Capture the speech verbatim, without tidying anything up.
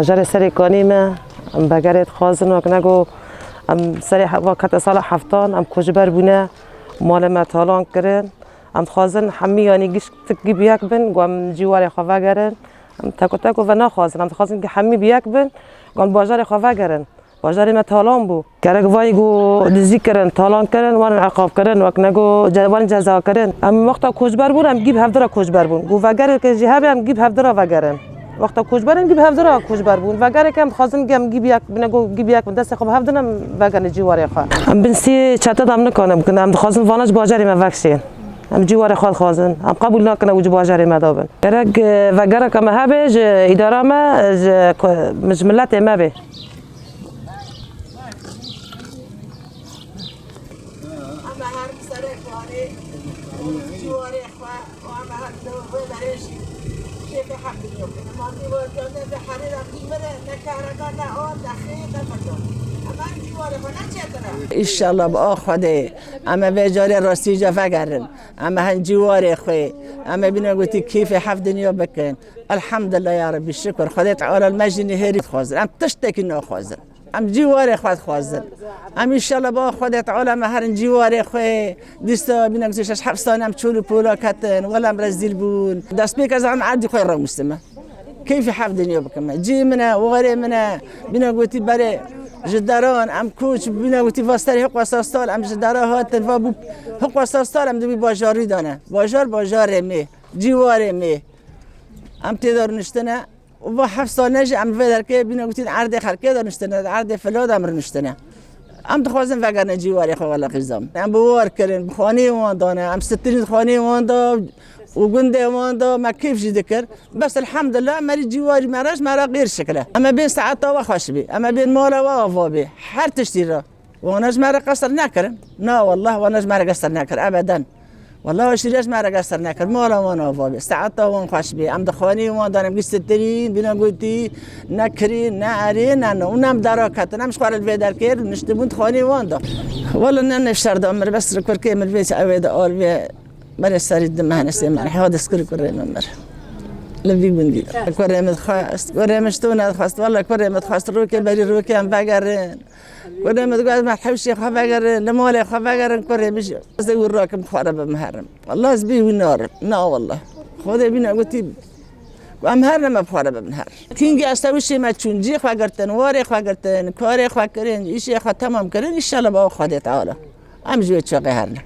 Bajarê Serêkanî me, em vegerê dixwazin, wek ne ku em serê he-, wek heta sala heftan em koçber bûne, malê me talan kirin. Em dixwazin hemî yanî giştik gî bi yek bin, ku em cîwarê xwe vegerin. Em teko teko ve naxwazin, em dixwazin ki hemî bi yek bin, ku em bajarê xwe vegerin. Bajarê me talan bû. Gerek vayî ku dizî kirin, talan kirin, werin eqab kirin, wek ne ku ce-, werin ceza kirin. Em wexta koçber bûn, em gî bi hevdira koçber bûn. Ku vegereke jî hebe, em gî bi hevdira vegerin. Wexta koçber em gî bi hevdira koçber bûn. Vegereke em dixwazin gem gî bi yek, bine ku gî bi yek bin. Destê xwe bi hevdin em vegerin cîwarê xwe. Em bin sî çete de em nikarin bikin. Em dixwazin vana ji bajarê me vekşên. Em cîwarê xwe dixwazin. Em qebûl nakin ew ji bajarê me de bin. Gerek, e, vegereke me hebe ji îdara me, ji ku-, ji miletê me bê. Em her bi serê xwarê, ciwarê xwe, û em her li wê derê jî kêfê hevdin yokin. Em anî we ne de herê de bîmire, ne kehreba, ne av, ne xê, ne feka. Em her ciwarê xwe ne çêtir e. Înşallah bi a Xwedê em ê vê carê rastî ca vegerin. Em ê hin ciwarê xwe, em ê bîne gotî kêfê hevdin ya bikin. Elhamdulillah ya Rebî, şikir. Xwedê Teala li me jî nihêrî dixwazin. Em tiştekî naxwazin. Em cîwarê xwe dixwazin. Em înşallah ba Xwedê Teala me herin cîwarê xwe. Dîsa bîne gotî şeş heft sal em çol û pola ketin. Wela em rezîl bûn. Destpêk ez em erdî xwe rewistime. Keyfê hevdin ya bikime. Cî min e, warê min e. Bîne gotî berê ji deran em koç, bîne gotî va serê hiqwe sastal em ji dera hatin, va bû hiqwe sastal em di wî bajarî de ne. Bajar bajarê me, cîwarê me. Em tê de rûniştine. Û va heft sal ne jî em vê derkê bîne gotî di erdê xelkê de rûniştine, di erdê fila de em rûniştine. Em dixwazin vegerine cîwarê xwe wela qîzam. Em bi war kirin, bi xaneyê wan dane, em sitirîn xaneyê wan da û gundê wan da me kêf jî dikir. Bes elhamdulillah, me rî cîwarî me re ji me re xêr şikile. Em ê bên saeta we xweş bê, em ê bên mala we ava bê, her tiştî re. Wana ji me re qesir nekirin. Na wallah, wana ji me re qesir nekir, ebeden. Wallah aşîre ji me re qesir nekir. Mala wan ava bê, saeta wan xweş bê. Em di xaneyê wan de ne, em gî sitirîn, bîne gotî, ne kirîn, ne erê, ne ne. Û ne em dara ketin, em ji xwe re li vê derkê rûniştibûn di xaneyê wan de. Wallah ne nefşer da mir, bes kurkê min vê ew ê de al vê. Berê serî di mehnesê min, hewadiskir kurê min mir. Li vî gundî de. Kurê min dixwest, kurê min ji to nedixwest. Wallah kurê min dixwest, rokê berî rokê em vegerin. Kurê min digot, "Ez me hewşê xwe vegerin, li malê xwe vegerin, kurê min jî." Ez ê wî rakim xwe re bim herim. Wallah ez bê wî narim. Na wallah. Xwedê bîne gotî, em her ne me bi xwe re bim her. Kîngî ez tewişê me çûn, cî xwe girtin, warê xwe girtin, karê xwe kirin, îşê xwe temam kirin, înşallah bi awa Xwedê Teala. Em ji wê çaxê her ne.